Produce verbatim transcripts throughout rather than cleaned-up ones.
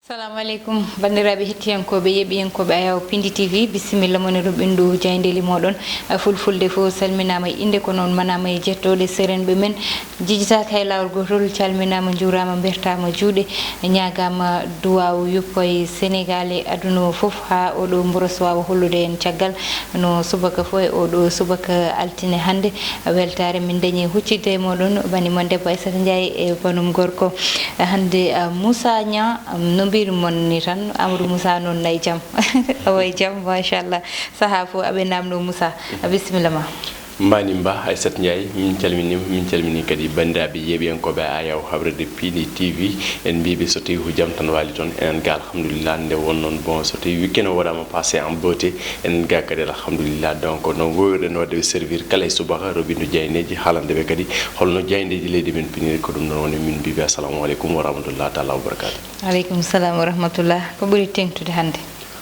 Assalamu aleykum, banndiraaɓe hettiyankooɓe, yeeɓiyankooɓe Ayaw Pindi T V, bisimilla mon e ɗum ɓinndu jaayndeeli mooɗon. Fulfulde fof salminaama e innde, kono on manaama e jettooɗe serenɓe men. Jijitaaka hay laawol gootol, calminaama, njuuraama, mbertaama juuɗe, ñaagaama duwaaw yuppo e Senegaal e aduna o fof, haa oɗo mboros waawa hollude en caggal no subaka fof e oɗo subaka altine hannde. Weltaare min dañi huccitde e mooɗon, bani mon debbo Aissata Ndiaye e banum gorko hannde, ah, Moussa Niang, no mbiymi mon ni tan, Amadou Moussa noon nayi jam. Awa e jam, machallah. Sahaa fof aɓe namno Moussa. Bisimilla ma. Mbani mba Aissata Ndiaye, min calmini, min calmini kadi banndiraaɓe yeeɓiyankooɓe Ayaw Habrede Pindi T V. En mbiiɓe so tawi ko jam tan waali toon, enen ga alhamdulillah. Nde won noon, bon, so tawi weekend o waɗaama passé en beauté, enen ga kadi alhamdulillah. Donc no gowirɗen waɗde ɓe servir kala e subaka, roɓindu jaayndeeji, haalande ɓe kadi holno jaayndeeji leydi men piniri. Ko ɗum ɗon woni min mbiiɓe assalamu aleykum wa rahmatullahi taala wa barakatuh. Aleykum salam wa rahmatullah. Ko ɓuri teŋtude hannde?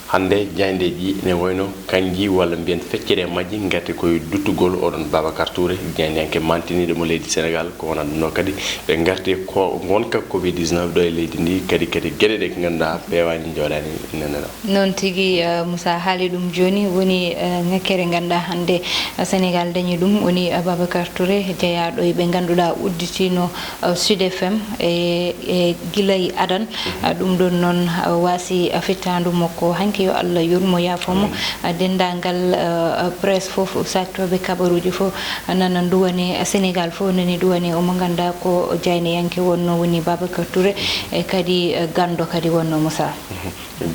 Hannde jaayndeeji ene wayno kanji walla mbiyen feccere majji ngati koye duttugol oɗon Babacar Touré, jaayndiyanke mantiniiɗo mo leydi Senegaal. Ko wona ɗum ɗo kadi ɓe ngarti ko ngonka covid dix-neuf ɗo e leydi ndi, kadi kadi geɗe ɗe ngannduɗaa peewaani, njooɗaani nene ɗo. Noon tigi, eh, Moussa haali ɗum jooni, woni, eh, ŋakkere ngannduɗaa hannde, eh, Senegaal dañi ɗum, woni, eh, Babacar Touré jeyaaɗo e ɓe ngannduɗaa udditino, eh, Sud F M e, e gila e adan. Ah, ɗum ɗon noon, ah, waasi, ah, fittaandu makko hanki, yo Allah yurmo, yaafo mo. Amin. Ah, denndaangal, ah, ah, presse fof, saktooɓe kabaruuji fof, ah, nana nduwane, ah, Senegaal fof nani nduwane, omo nganndaa ko jaayndiyanke wonno, woni Babacar Touré, e kadi, ah, ganndo kadi wonno, Moussa.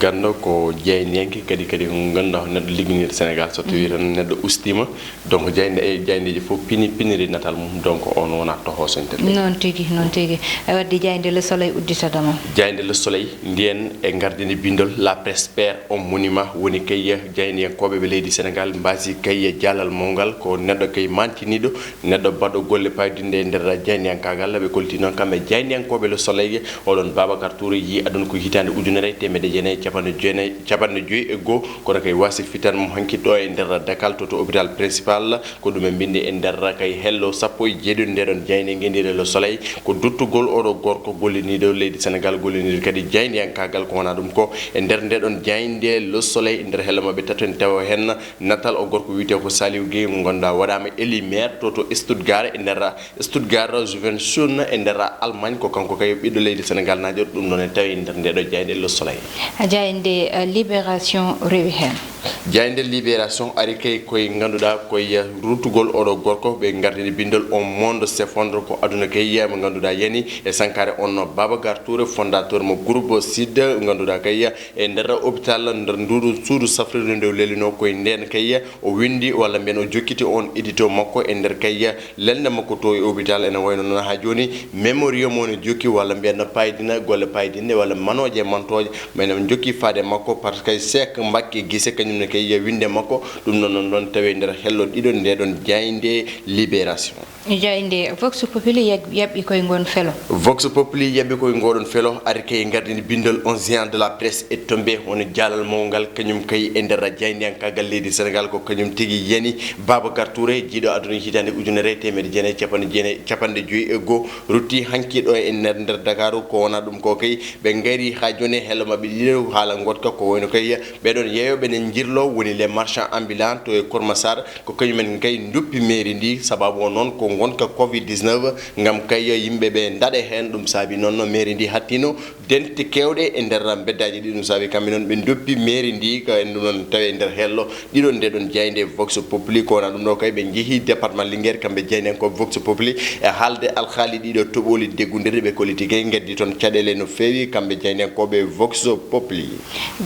Ganndo ko jaayndiyanke, kadi, kadi ko ngannduɗaa ko neɗɗo ligginirɗo Senegaal, so tawii tan neɗɗo ustiima, donc jaaynde, e jaayndeeji fof pini, piniri natal mum, donc on wonaa tohooso internet. Noon tigi, noon tigi. E wadde jaaynde Le Soleil udditata mo. Jaaynde Le Soleil, ndiyen e gardini binndol La Presse perd un monument, woni kay jaayndiyankooɓe ɓe leydi Senegaal mbaasi kay jaalal mawngal, ko neɗɗo kay mantiniiɗo, neɗɗo baɗɗo golle paydinɗe e nder jaayndiyankaagal. Ɓe kolti noon kamɓe jaayndiyankooɓe Le Soleil, oɗon Babacar Touré yii aduna ko hitaande ujunere e teemedde jeenayi e capanɗe jeenayi, capanɗe joyi e goo, kono kay waasi fitan mo hanki ɗo e nder Dakar to, to hôpital principal. Ko ɗum ɓe mbinndi e nder kay hello sappo e jeeɗiɗo nde ɗon jaaynde ngenndiire Le Soleil. Ko duttugol oɗo gorko golliniiɗo leydi Senegaal, golliniiɗo kadi jaayndiyankaagal. Ko wona ɗum ko e nder nde ɗon jaaynde Le Soleil, e nder hello maɓɓe tato, en tawa heen natal o gorko wiyetee ko Saliou Guèye, mo ngannduɗaa waɗaama élu maire to, to Stuttgart, e nder Stuttgart Jugendstunde e nder Allemagne. Ko kanko kay ɓiɗɗo leydi Senegaal naajo. Ɗum noon en tawi e nder nde ɗo jaaynde Le Soleil. Jaaynde, eh, Libération rewi heen. Jaaynde Libération ari kay koye ngannduɗaa koye ruttugol oɗo gorko, ɓe ngardini binndol Un monde s'effondre, ko aduna kay mo ngannduɗaa yani e sankaare on no Babacar Touré, fondateur mo groupe Sud, ngannduɗaa kay e nder hôpital, nder nduɗu suudu safrirdu nde o lelino. Koye ndeen kay o winndi walla mbiyen o jokkiti on édito makko e nder kay lelnde makko to e hôpital. Ene wayno noon haa jooni mémorial mo ne jokki walla mbiyen no paydina golle paydinɗe walla manooje e mantooje, mais ne jokki faade makko par ce que Seek Mbakke Gise kañum ne kay winnde makko. Ɗum noon noon ɗon tawi nder hello ɗiɗo nde ɗon jaaynde Libération. Jaaynde Vox Populi yag-, yaɓɓi koye ngon felo. Vox Populi yaɓɓi koye ngoɗon felo, ari kay gardini binndol un géant de la presse est tombé, woni jaalal mawngal, kañum kay e nder jaayndiyankaagal leydi Senegaal, ko kañum tigi yani Babacar Touré, jiiɗo aduna hitaande ujunere e teemedde jeenayi e capanɗe jeenayi, capanɗe joyi e goo, rutti hanki ɗo e nder, nder Dakaaru. Ko wona ɗum ko kay, ɓe ngari haa jooni e hello maɓɓe ɗiɗo haala ngoɗka, ko wayno kay ɓeɗon yeeyooɓe ne njirlo, woni les marchands ambulants to e Kër Massar, ko kañumen kay nduppi mairie ndi, sababu o noon ko ngonka covid dix-neuf, ngam kay yimɓe ɓe ndaɗe heen. Ɗum saabi noon no mairie ndi hattino dente keewɗe e nder mbeddaaji ɗi. Ɗum saabi kamɓe noon ɓe nduppi mairie ndi, ko en ɗum noon tawi e nder hello ɗiɗo nde ɗon jaaynde Vox Populi. Ko wona ɗum ɗo kay ɓe njehi département Linguère, kamɓe jaayndiyankooɓe Vox Populi, e haalde alhaali ɗiɗo toɓooli deggundirɗi, ɓe kolliti kay ngaddi toon caɗeele no feewi, kamɓe jaayndiyankooɓe Vox Populi.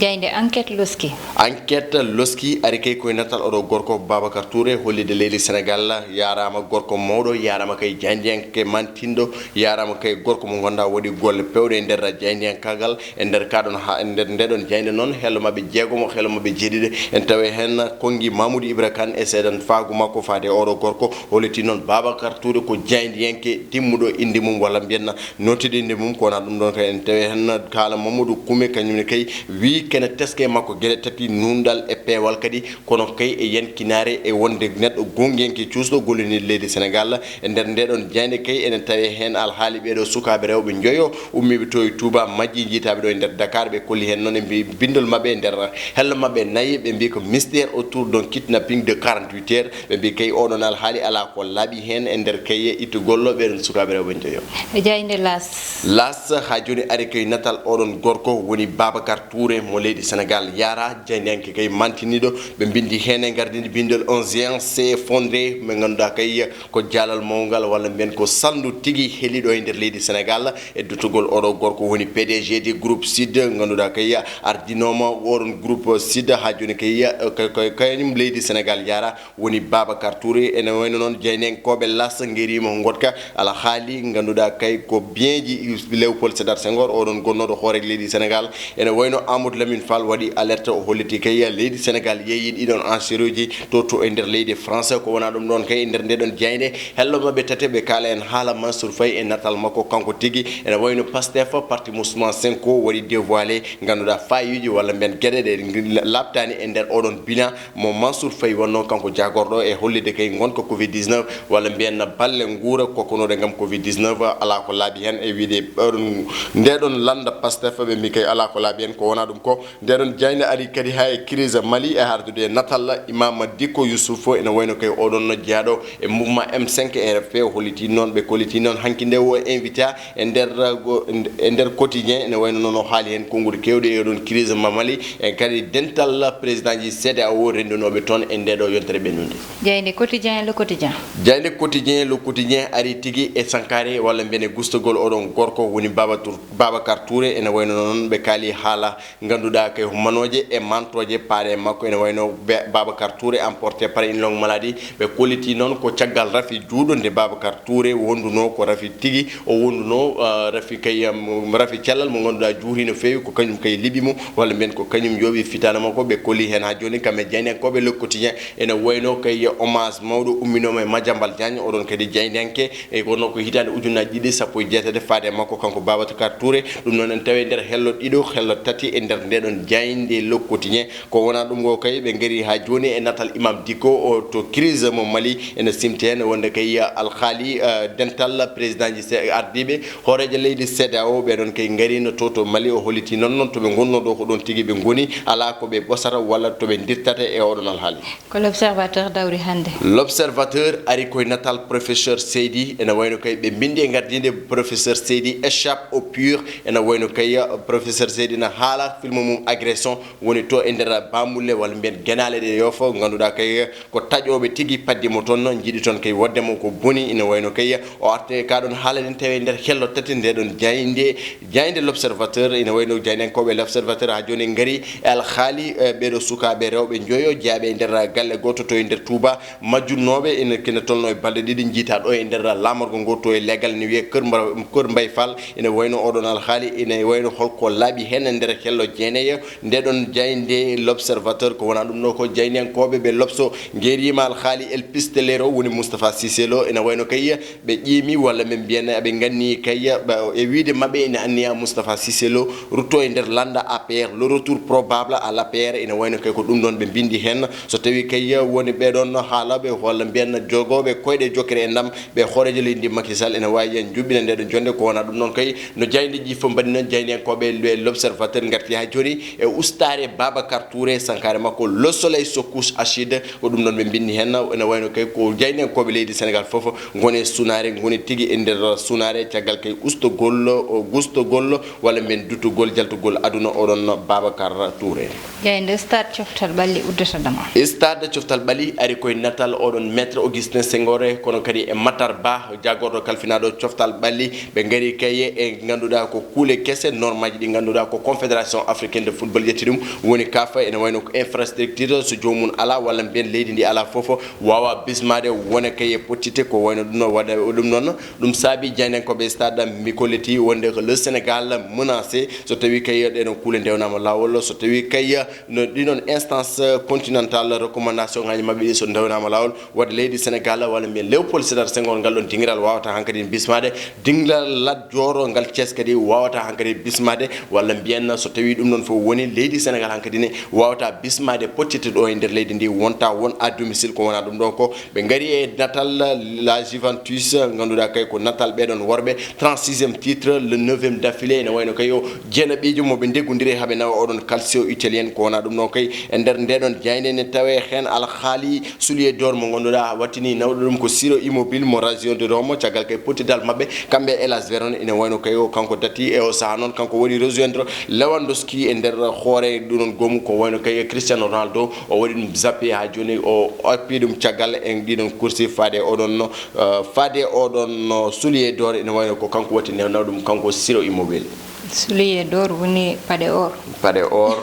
Jaaynde Enquête loski. Enquête loski ari kay koye natal oɗo gorko Babacar Touré, hollitde leydi Senegaal yaaraama gorko mawɗo, yaaraama kay jaayndiyanke mantinɗo, yaaraama kay gorko mo ngannduɗaa waɗi golle peewɗe e nder jaayndiyankaagal, e nder kaɗon haa, e nder ndeɗon jaaynde noon, hello maɓɓe jeegomo, hello maɓɓe jeeɗiɗo, en tawi heen konngi Mamoudou Ibra Kane e seeɗan faagu makko faade e oɗo gorko, holliti noon Babacar Touré ko jaayndiyanke timmuɗo innde mum, walla mbiyen nootiiɗo innde mum. Ko wona ɗum ɗon kay en tawi heen haala Mamadou Koumé, kañum ne kay wii kene teske makko geɗe tati, nuunɗal e peewal kadi, kono kay e yankinaare e wonde neɗɗo goongiyanke cuusɗo golliniiɗo leydi Senegaal. E nder nde ɗon jaaynde kay, enen tawi heen alhaali ɓeeɗo sukaaɓe rewɓe njoyo ummiiɓe to e Touba, majji njiitaaɓe ɗo e nder Dakar. Ɓe kolli heen noon e mbi-, binndol maɓɓe e nder hello maɓɓe nayi, ɓe mbi ko mystère autour d'un kidnapping de quarante-huit heures. Ɓe mbi kay oɗon alhaali alaa ko laaɓi heen e nder kay ittugol ɓeeɗon sukaaɓe rewɓe njoyo. E jaaynde L'As. L'As haa jooni ari kay natal oɗon gorko woni Babacar Touré mo leydi Sénégal yaara. Jaayndiyanke kay mantiniiɗo ɓe mbinndi heen e gardini binndol: un géant s'est effondré. Ɓe ngannduɗaa kay ko jaalal mawngal, walla mbiyen ko salndu tigi heliiɗo e nder leydi Sénégal. E duttugol oɗo gorko woni P D G de groupe Sud, ngannduɗaa kay ardinooma oɗon groupe Sud haa jooni kay, ka-, ka-, kañum leydi Sénégal yaara woni Babacar Touré. Ene wayno noon jaynenkooɓe L'As ngariima ngoɗka alhaali ngannduɗaa kay ko bienji Léopold Sédar Senghor, oɗon gonnooɗo hooreejo leydi Sénégal. Ene wayno Amadou Lamine Fall waɗi alerte, o holliti kay leydi Sénégal yeeyi ɗiɗon enchères uji to, to e nder leydi France. Ko wonaa ɗum ɗoon kay, e nder nde ɗon jaaynde, hello maɓɓe tate ɓe kaala en haala Mansour Faye e natal makko kanko tigi. Ene wayno Pastef, parti Ousmane Sonko waɗi dévoilé ngannduɗaa faayiiji walla mbiyen geɗe ɗe laaɓtaani e nder oɗon bilan mo Mansour Faye wonnoo kanko jaagorɗo e hollitde kay ngonka covid dix-neuf walla mbiyen balle nguura kokkonooɗe ngam covid dix-neuf. Alaa ko laaɓi heen e wiyde oɗon, nde ɗon lannda Pastef, ɓe mbi kay alaa ko laaɓi heen. Ko wonaa ɗum ko, nde ɗon jaaynde ari kadi haa e crise Mali e ardude e natal Imam Dicko Youssouf, ene wayno kay oɗon jeyaaɗo e mouvement M cinq R F P, o holliti noon, ɓe kolliti noon hanki nde o invité e nder, go-, e nder quotidien, ene wayno noon o haali heen konnguɗi keewɗi e oɗon crise ma Mali, e kadi dental président ji CEDEAO renndunooɓe toon e nde ɗo yontere ɓennunde. Jaaynde Quotidien, Le Quotidien. Jaaynde Quotidien, Le Quotidien ari tigi e sankaare walla mbiyen e gustagol oɗon gorko woni Baba Tour-, Babacar Touré, ene wayno noon ɓe kaali haala ngannduɗaa kay ko manooje e mantooje paaɗe e makko, ene wayno Be-, Babacar Touré emporté par une longue maladie. Ɓe kolliti noon ko caggal rafi juuɗo nde Babacar Touré wondunoo, ko rafi tigi o wondunoo, ah, rafi kay, am, rafi cellal mo ngannduɗaa juuri no feewi, ko kañum kay liɓi mo, walla mbiyen ko kañum yooɓi fitaana makko. Ɓe kolli heen haa jooni kam e jaynenkooɓe Le Quotidien, ene wayno kay hommage mawɗo umminooma e Madiambal Diagne, oɗon kadi jayneyanke, e wonno ko hitaande ujunnaji ɗiɗi sappo e jeetati faade e makko kanko Babacar Touré. Ɗum noon en tawi nder hello ɗiɗo, hello tati e nder nde ɗon jaaynde Le Quotidien. Ko wonaa ɗum ko kay, ɓe ngari haa jooni e natal Imam Dicko o to crise mo Mali, ene simti heen wonde kay alhaali, eh, dental président ji se-, ardiiɓe hooreejo leydi CEDEAO, ɓe ɗon kay ngariino to, to Mali, o holliti noon, noon to ɓe ngonnoo ɗo ko ɗoon tigi ɓe ngoni, alaa ko ɓe ɓosata walla to ɓe ndirtata e oɗon alhaali. Ko L'Observateur dawri hannde. L'Observateur ari koye natal professeur Seydi, ene wayno kay ɓe mbinndi e ngardiinde professeur Seydi échappe au pur, ene wayno kay professeur Seydi na haala film mum Agression woni to e nder Bamulle walla mbiyen Genaale ɗe Yoff, ngannduɗaa kay ko taƴooɓe tigi paddi mo toon, njiɗi toon kay woɗde mo ko boni, ene wayno kay o arte ka ɗon haala ɗen tawi nder hello tati nde ɗon jaaynde, jaaynde L'Observateur, ene wayno jaayndenkooɓe L'Observateur haa jooni ngari e alhaali, eh, ɓeeɗo sukaaɓe rewɓe njoyo jeyaaɓe e nder galle gooto to e nder Touba, majjunooɓe ene kene tolno e balɗe ɗiɗi, njiitaa ɗo e nder laamorgo ngo to e legal ne wiyee Kër Mba-, Kër Mbay Fall. Ene wayno oɗon alhaali, ene wayno holko laaɓi heen e nder hello jeeneyo. Nde ɗon jaaynde L'Observateur, ko wonaa ɗum ɗo ko jaayndiyankooɓe ɓe L'Obs ngariima alhaali El Pistolero woni Moustapha Cissé Lo. Ene wayno kay ɓe ƴeemi walla min mbiyen ɓe nganni kay ɓe, e wiyde maɓɓe ene anniya Moustapha Cissé Lo rutto e nder lannda A P R, le retour probable à l'A P R. Ene wayno kay ko ɗum ɗon ɓe mbinndi heen. So tawii kay woni ɓee ɗoon haalooɓe walla mbiyen jogooɓe koyɗe jokkere e ndam ɓe hooreejo leydi ndi Macky Sall ene waawi yen njuɓɓina nde ɗo jonnde. Ko wonaa ɗum noon kay no jaayndeeji fof mbaɗi noon, jaayndiyankooɓe le L'Observateur ngarti haa jooni e ustaare Babacar Touré, sankaare makko Le Soleil se couche Achid. Ko ɗum noon ɓe mbinndi heen, ene wayno kay ko jaayndiyankooɓe leydi Sénégal fof ngoni e sunaare, ngoni tigi e nder sunaare caggal kay ustogol, o gustogol walla mbiyen duttugol jaltugol aduna oɗon Babacar Touré. Jaaynde Stade coftal ɓalli uddata dama. Stade coftal ɓalli ari koye natal oɗon Maître Augustin Senghor, kono kadi e Matar Ba, jaagorɗo kalfinaaɗo coftal ɓalli. Ɓe ngari kay e ngannduɗaa ko kuule kese, normaji ɗi ngannduɗaa ko Confédération Africaine de Football ƴetti ɗum, woni CAF, ene wayno ko infrastructure, so joomum alaa walla mbiyen leydi ndi alaa fof, waawa bismaade wona kay e pottitte. Ko wayno ɗum noon waɗa ɗum noon. Ɗum saabi jaayndiyankooɓe Stade mi kolliti wonde ko le Sénégal menacé so tawii kay ɗee ɗoon kuule ndewnaama laawol, so tawii kay no ɗii ɗoon instance continentale recommandation ngaji maɓɓe ɗi so ndewnaama laawol, waɗde leydi Sénégal walla mbiyen Léopold Sédar Senghor ngal ɗoon dingiral waawata hankadi bismaade, dingiral Lat Joor ngal Thiès kadi waawata hankadi bismaade, walla mbiyen so tawii ɗum ɗoon fof woni leydi Sénégal hankadi ne waawata bismaade pottitte ɗo e nder leydi ndi wonta won à domicile. Ko wonaa ɗum ɗo ko ɓe ngari e natal La Juventus, ngannduɗaa kay ko natal ɓeɗon worɓe, trente-sixième titre, le neuvième d'affilée, ene wayno kay o jeenaɓiijo mo ɓe ndeggondiri haɓe nawa oɗon Calcio italien. Ko wona ɗum noon kay, e nder ndeɗon jaaynde ne tawe heen alhaali soulier d'or mo ngannduɗaa wattini nawɗo ɗum ko Ciro Immobile mo Lazio de Roma, caggal kay pottidal maɓɓe kamɓe e Hellas Verona. Ene wayno kay o kanko datti e o saha noon kanko waɗi rejoindre Lewandowski e nder hoore ɗum ɗon goomu, ko wayno kay Cristiano Ronaldo o waɗi ɗum zappé haa jooni, o appi ɗum caggal e ɗiɗon course faade oɗon no, eh, faade oɗon no soulier d'or. Ene wayno ko kanko watti newnaw ɗum, kanko Ciro Immobile. Soulier d'or woni paɗe or. Paɗe or,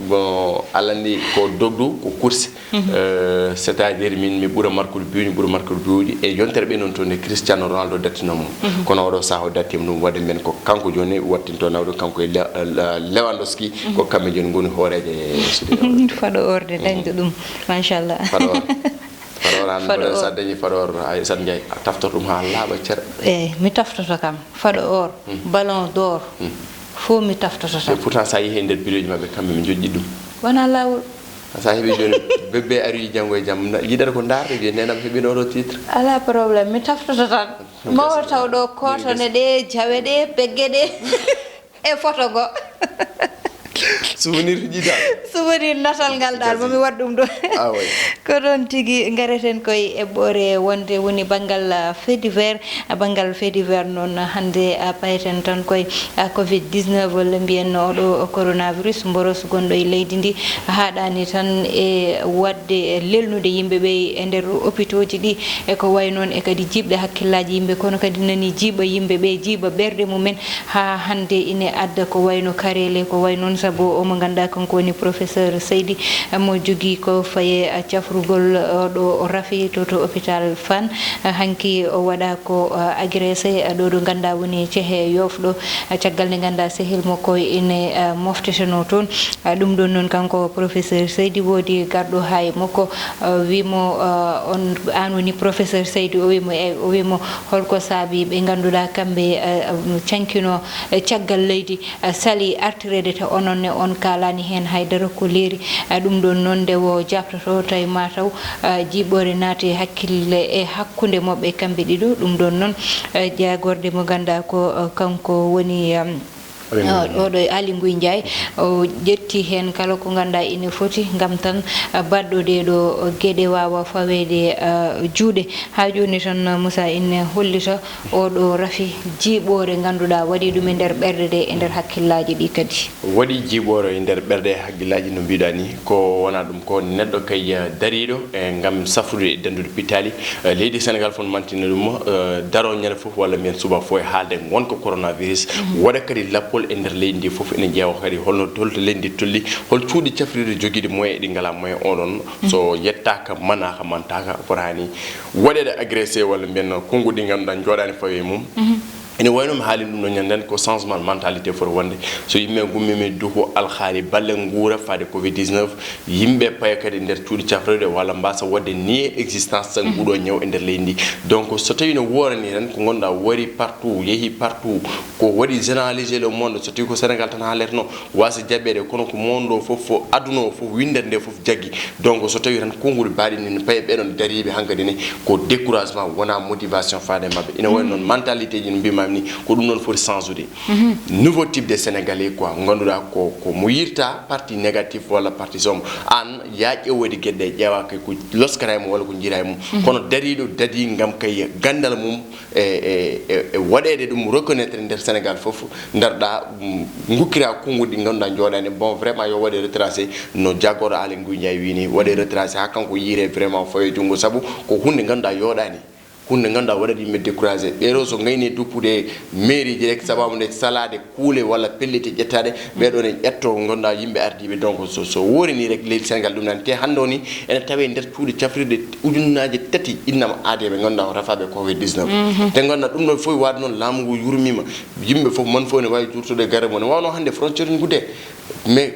bon, alandi ko dogdu, ko course. Eh, c'est-à-dire min mi ɓura markude biwɗi, ɓura markude biwɗi e yontere ɓe noon toon nde Cristiano Ronaldo dattino mo. Kono oɗo saha o datti mo ɗum waɗde men ko kanko jooni wattinto nawde kanko e Le-, Le-, Lewandowski, ko kamɓe jooni ngoni hooreeje e Sudi. Faɗo orde dañde ɗum, machallah. Faɗo or. Faɗo or an, faɗo or. Sa dañi faɗo or, ay, Sat Ndiaye, a taftor ɗum haa laaɓa cer. Eyi, mi taftoto kam. Faɗo or, ballon d'or, fof mi taftoto. Et pourtant, sa yehi e nder biroji maɓɓe, kamɓe ɓe joƴƴi ɗum. Wona laawol. Sa heɓi jooni, bébé ari janngo e jam, na-, yiɗata ko ndaarde, wiye, "Neenam heɓino oɗo titre." Alaa problème, mi taftoto tan. Ɗum mawo taw ɗo kootone ɗe, jawe ɗe, pegge ɗe, e photo go. Souvenir uji tan. Souvenir natal ngal ɗaal, momi waɗ ɗum ɗo. Ah, oui. Ko ɗoon tigi ngareten koye eɓɓoore wonde woni banngal, ah, fait divers. Ah, banngal fait divers noon, hannde, ah, payeten tan koye, ah, covid dix-neuf, walla mbiyen oɗo coronavirus, mboros gonɗo e leydi ndi, haaɗaani tan e waɗde lelnude yimɓe ɓe e nder hôpitaux ji ɗi, e ko wayi noon e kadi jiiɓde hakkillaaji yimɓe, kono kadi nani jiiɓa yimɓe ɓe, jiiɓa ɓerɗe mumen, haa hannde ine adda ko wayno kareele, ko wayi noon sabu o mo ngannduɗaa kanko woni professeur Seydi, mo jogii ko faye cafrugol, o ɗo rafi to, to hôpital Fann. Hanki o waɗa ko, uh, agressé, uh, ɗo ɗo ngannduɗaa woni cehe Yoff ɗo, uh, caggal nde ngannduɗaa sehil makko ine, uh, mofteteno toon. Uh, ɗum ɗon noon kanko professeur Seydi woodi garɗo haa e makko, uh, wimo, uh, on, aan woni professeur Seydi, o wimo, eyi, o wimo holko saabi ɓe ngannduɗaa kamɓe, uh, uh, cankino, uh, caggal leydi, uh, sali artireede, te onon ne on kaalaani heen hay dara ko leeri. Uh, ɗum ɗon noon nde o jaabtoto tawi mataw, uh, jiiɓoore naati e hakkille e hakkunde maɓɓe kamɓe ɗiɗo. Ɗum ɗon noon, uh, jaagorde mo ngannduɗaa ko, uh, kanko woni, um, Aly Ngouille uh, Ndiaye. Oɗo e Aly Ngouille Ndiaye, o ƴetti heen kala ko ngannduɗaa ine foti ngam tan, uh, baɗɗo ɗee ɗo geɗe waawa faweede, uh, juuɗe. Haa jooni tan, uh, Moussa ine hollita oɗo rafi jiiɓoore ngannduɗaa waɗi ɗum e nder ɓerɗe ɗe, e nder hakkillaaji ɗi kadi. Waɗi jiiɓoore e nder ɓerɗe e hakkillaaji no mbiɗa ni, ko wona ɗum ko neɗɗo kay, uh, dariiɗo e ngam safrude e danndude pittaali. Eh, leydi Senegal fof no mantina ɗum, eh, daro ñande fof walla mbiyen subaka fof e haalde ngonka coronavirus. Waɗa kadi lappol e nder leydi ndi fof ene ƴeewa kadi holno, holto leydi ndi tolli, hol cuuɗi cafrirɗi jogiiɗi moyen e ɗi ngalaa moyen oɗon. So yettaaka, manaaka, mantaaka, fotaani waɗeede agressé walla mbiyen konnguɗi ɗi ngannduɗaa njooɗaani fawi e mum. Ene wayno mi haali ɗum ɗo ñanden ko changement mentalité foti wonde. So yimɓe ngummiima e duko alhaali balle nguura faade covid dix-neuf, yimɓe paya kadi nder cuuɗi cafrirɗe walla mbasa waɗde nier existence tan nguɗo ñaw e nder leydi ndi. Donc so tawi no worani tan ko ngannduɗaa wari partout, yehi partout, ko waɗi généralisé le monde, so tawi ko Sénégal tan haaleteno, wasa jaɓeede, kono ko monde o fof, aduna o fof, winndere nde fof jaggi. Donc so tawi tan konngol baaɗi ni, paye ɓeɗon dariiɓe hankadi ni, ko découragement, wona motivation faade maɓɓe. Ina wayi noon mentalité ji no mbimami ni, ko ɗum noon foti change ude. Nouveau type de Sénégalais quoi, ngannduɗaa ko, ko mo yirta parti négatif walla parti sombre. An ya ƴeewoyde geɗe ɗe, ƴeewa kay ko loskata e mum walla ko jiira e mum. Kono dariiɗo dadi ngam kay ganndal mum, e, e, e, e waɗeede ɗum reconnaître nder Sénégal fof, ndarɗa, mm, ngukkira konngol ɗi ngannduɗaa njooɗaani. Bon, vraiment yo waɗe retracé no jaggorɗo Aly Ngouille Ndiaye wini, waɗe retracé haa kanko yiire vraiment fawe junngo, sabu ko huunde ngannduɗaa yooɗaani. Huunde ngannduɗaa waɗat yimɓe découragé. Ɓeeɗo so ngayni duppude mairie ji rek, sababu nde salaade kuule walla pellitte ƴettaɗe, ɓeeɗo ne ƴetto ngannduɗaa yimɓe ardiiɓe. Donc so, so woori ni rek leydi Sénégal ɗum nani. Te hannde o ni ene tawe nder cuuɗi cafrirɗe ujunnaaje tati innama aade ɓe ngannduɗaa ko rafaaɓe covid dix-neuf. Te ngannduɗaa ɗum ɗon fof waade noon laamu ngu yurmiima. Yimɓe fof man fof ene waawi juurtude e gare mum. Ne waawno hannde frontière en gudde. Mais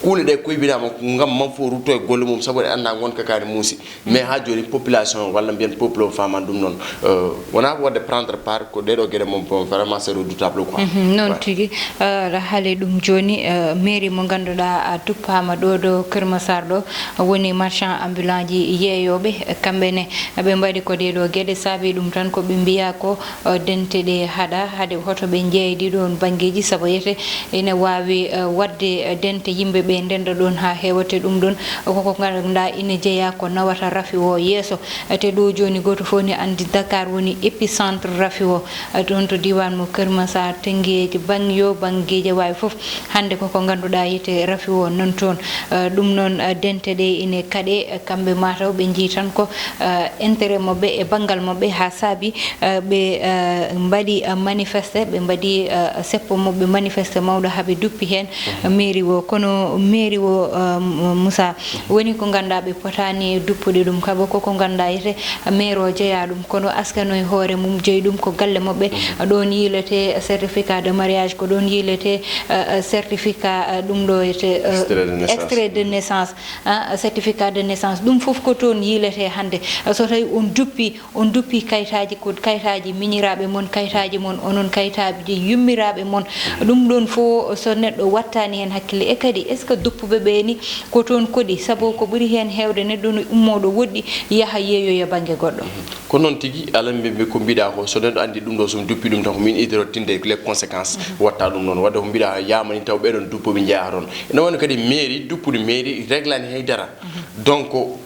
Kuule ɗe kuybinaama ngam man fof rutto e golle mum, sabu en anndaa ngonka kaari muusi. Mais haa jooni, population walla mbiyen peuple o faamaani ɗum noon. Euh, wonaa ko waɗde prendre part, ko ɗee ɗoo geɗe mum bon, vraiment, c'est redoutable, quoi. Mhm, noon tigi. Euh, haalii ɗum jooni, euh, mairie mo ngannduɗaa a duppaama ɗo, ɗo Kër Massar ɗo, woni marchand ambulant ji yeeyooɓe, kamɓe ne, ɓe mbaɗi ko ɗee ɗoo geɗe, saabii ɗum tan ko ɓe mbiyaa ko, eh, dente ɗe haɗa, haɗe hoto ɓe njeeydi ɗoon banngeeji, sabu wiyete ene waawi, eh, waɗde, eh, dente yimɓe ɓe ndenda ɗoon haa heewa, te ɗum ɗoon koko ngannduɗaa ina jeyaa ko nawata rafi o yeeso. Eh, te ɗo jooni gooto fof ne anndi Dakar woni épicentre rafi o. Eh, ɗoon to diiwaan mo Kër Massar, Tëngéej, Banlieue, banngeeji waawi fof. Hannde koko ngannduɗaa wiyete rafi o noon toon. Eh, ɗum noon, eh, dente ɗe ine kaɗe, eh, kamɓe mataw ɓe njii tan ko, eh, intérêt maɓɓe e banngal maɓɓe haa saabi, eh, ɓe, eh, mbaɗi, eh, manifeste, ɓe mbaɗi, eh, seppo maɓɓe manifeste mawɗo haa ɓe duppi heen mairie o. Kono mairie o, eh, M-, Moussa, woni ko ngannduɗaa ɓe potaani duppude ɗum, kabo koko ngannduɗaa wiyete maire o jeyaa ɗum, kono askano e hoore mum jeyi ɗum ko galle maɓɓe. Ɗoon yiilete certificat de mariage, ko ɗoon yiilete, eh, eh, certificat, eh, ɗum ɗo wiyete, eh, extrait de naissance. Extrait de naissance, ah, certificat de naissance, ɗum fof ko toon yiilete hannde. So tawi on duppi, on duppi kayitaaji, ko kayitaaji miñiraaɓe mon, kayitaaji mon, onon kayitaaji yummiraaɓe mon. Ɗum ɗoon fof, so neɗɗo wattaani heen hakkille, e kadi, est ce que duppuɓe ɓe ni ko toon koɗi? Sabu ko ɓuri heen heewde, neɗɗo no ummooɗo woɗɗi, yaha yeeyoya bannge goɗɗo. Ko noon tigi, alan mbi-, mbi-, ko mbiɗa ko, so neɗɗo anndi ɗum ɗo, so mi duppi ɗum tan, ko min idoro tinde les conséquences, watta ɗum noon. Wadde ko mbiɗa yamani taw ɓeɗon duppuɓe jeeya toon. Ene wayno kadi mairie, duppude mairie, reglani haydara. Donc, ko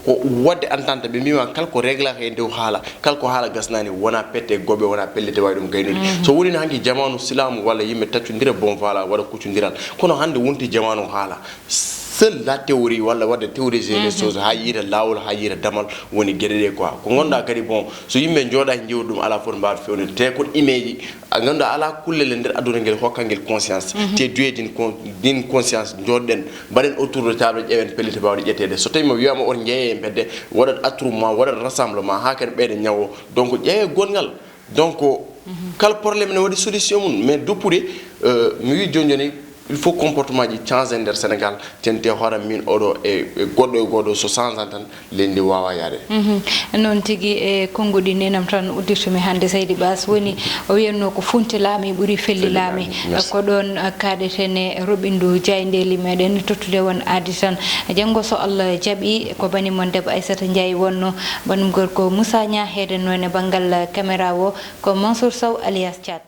wadde entente, ɓe mbima kala ko reglaka e ndew haala, kala ko haala gasnani, wona pette e goɓe, wona pellete wawi ɗum gaynude. So woni no hanki jamanu silamu walla yimɓe taccodira, bon, voilà, waɗa kuccondiral. Kono hannde wonti jamanu haala. Seule la théorie, walla wadde théoriser les choses, haa yiita laawol, haa yiita damal, woni geɗe ɗe quoi. Ko ngonɗa kadi, bon, so yimɓe njooɗa njiwa ɗum, ala foti mbaawa fewnude. Te ko imeeji, a ngannduɗaa, ala kullel e nder aduna ngel hokka ngel conscience. Te duwe din con-, din conscience, njooɗɗen, mbaɗen autour de table, ƴeewen pellite mbaawɗe ƴetteede. So tawi mo wiyama on njeeye e mbedde, waɗat attroupement, waɗat rassemblement, haa kadi ɓeyɗe ñawo. Donc, ƴeewe gongal. Donc, kala problème ne waɗi solution mum, mais duppude, euh, mi wi joni joni, il faut comportement ji change nder Sénégal, tente hoore min oɗo e, e goɗɗo e goɗɗo, so change tan, leydi ndi wawa yaade. Mhm. Noon tigi, e konnguɗi nenam tan uddirtumi hannde, Seydi Bass, woni o wiyanno ko funti laami ɓuri felli laami. Ko ɗoon, uh, kaɗeten e roɓindu jaayndeeli meɗen, tottude won aadi tan. Janngo so Allah jaɓi, ko bani mon debbo Aissata Ndiaye wonno, banum gorko Moussa Niang heedenno e banngal caméra o, ko Mansour Sow alias Thiat.